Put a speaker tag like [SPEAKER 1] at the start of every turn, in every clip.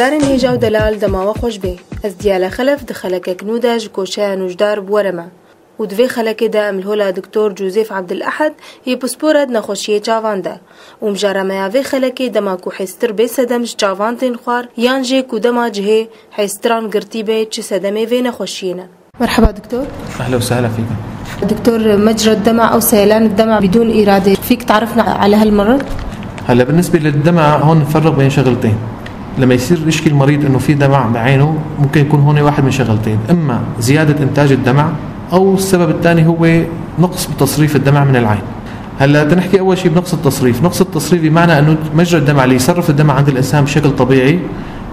[SPEAKER 1] Guhdarên hêja û delal dema we xweş bê. Ez Diyale Xelef di xelekek nû de ji koşeya nûjdar bi we re me. Û di vê xelekê de em li hola Doktor Cozêf Ebdilehad yê pispora di nexweşiyê çavan de. Û mijara me ya vê xelekê dema ku hêstir bê sedem ji çavan tên xwar yan jê ku dema cihê hêstiran girtî be çi sedemê vê nexweşiyê ne. مرحبا دكتور.
[SPEAKER 2] اهلا وسهلا فيكم.
[SPEAKER 1] دكتور، مجرى الدمع او سيلان الدمع بدون اراده، فيك تعرفنا على هالمرض؟
[SPEAKER 2] هلا بالنسبة للدمع هون نفرق بين شغلتين. لما يصير يشكي المريض انه في دمع بعينه ممكن يكون هون واحد من شغلتين، اما زيادة انتاج الدمع او السبب الثاني هو نقص بتصريف الدمع من العين. هلا تنحكي اول شيء بنقص التصريف، نقص التصريف بمعنى انه مجرى الدمع اللي يصرف الدمع عند الانسان بشكل طبيعي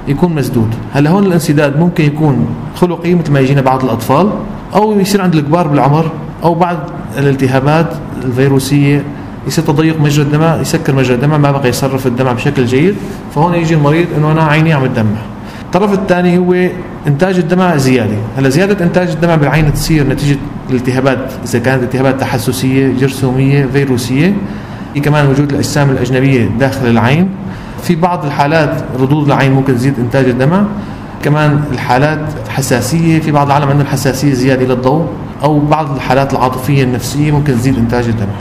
[SPEAKER 2] يكون مسدود. هلا هون الانسداد ممكن يكون خلقي مثل ما يجينا بعض الاطفال، او يصير عند الكبار بالعمر، او بعض الالتهابات الفيروسيه يصير تضيق مجرى الدمع، يسكر مجرى الدمع، ما بقى يصرف الدمع بشكل جيد، فهون يجي المريض انه انا عيني عم تدمع. الطرف الثاني هو انتاج الدمع زيادة، هلا زيادة انتاج الدمع بالعين تصير نتيجة الالتهابات، اذا كانت التهابات تحسسيه، جرثوميه، فيروسيه، في كمان وجود الاجسام الاجنبية داخل العين. في بعض الحالات رضوض العين ممكن تزيد انتاج الدمع، كمان الحالات حساسية، في بعض العالم عندهم حساسية زيادة للضوء، او بعض الحالات العاطفية النفسية ممكن تزيد انتاج الدمع.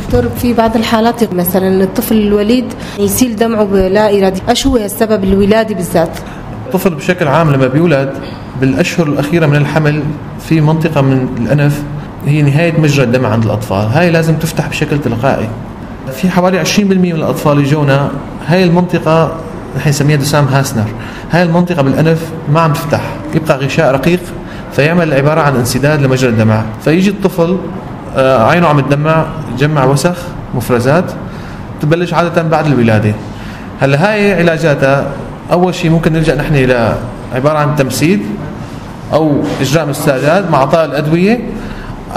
[SPEAKER 1] دكتور، في بعض الحالات مثلا الطفل الوليد يسيل دمعه بلا إرادة، ايش هو السبب الولادي بالذات؟
[SPEAKER 2] الطفل بشكل عام لما بيولد بالاشهر الاخيرة من الحمل في منطقة من الانف هي نهاية مجرى الدمع عند الاطفال، هاي لازم تفتح بشكل تلقائي. في حوالي 20% من الاطفال يجونا هاي المنطقة نحن نسميها دسام هاسنر، هاي المنطقة بالانف ما عم تفتح، يبقى غشاء رقيق فيعمل عبارة عن انسداد لمجرى الدمع، فيجي الطفل عينه عم تدمع، تجمع وسخ مفرزات، تبلش عادة بعد الولادة. هلا هاي علاجاتها أول شيء ممكن نلجأ نحن إلى عبارة عن تمسيد أو إجراء مستعجلات مع إعطاء الأدوية.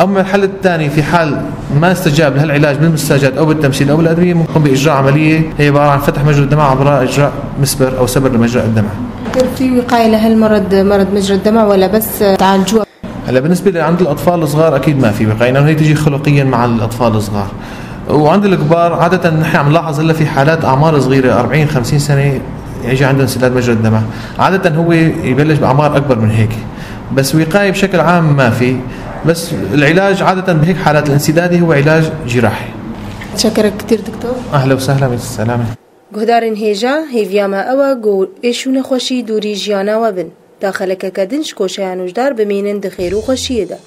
[SPEAKER 2] أما الحل الثاني في حال ما استجاب لهالعلاج بالمستعجلات أو بالتمسيد أو بالأدوية ممكن بإجراء عملية هي عبارة عن فتح مجرى الدمع عبر إجراء مسبر أو سبر لمجرى الدمع.
[SPEAKER 1] دكتور، في وقاية لهالمرض، مرض مجرى الدمع، ولا بس تعالجوه؟
[SPEAKER 2] هلا بالنسبة لعند الأطفال الصغار أكيد ما في وقاية، لأنه هي تيجي خلقيا مع الأطفال الصغار. وعند الكبار عادة نحن عم نلاحظ هلا في حالات أعمار صغيرة 40 50 سنة يجي عندهم انسداد مجرى الدمع، عادة هو يبلش بأعمار أكبر من هيك، بس وقاية بشكل عام ما في، بس العلاج عادة بهيك حالات الانسدادي هو علاج جراحي.
[SPEAKER 1] شكرا كثير دكتور.
[SPEAKER 2] أهلا وسهلا بالسلامة.
[SPEAKER 1] Guhdarên hêja hêviya me ew e ku êş û nexweşî dûrî jiyana we bin. Da xelekeke din ji koşeya nûjdar bimînin di xêr û xweşiyê de.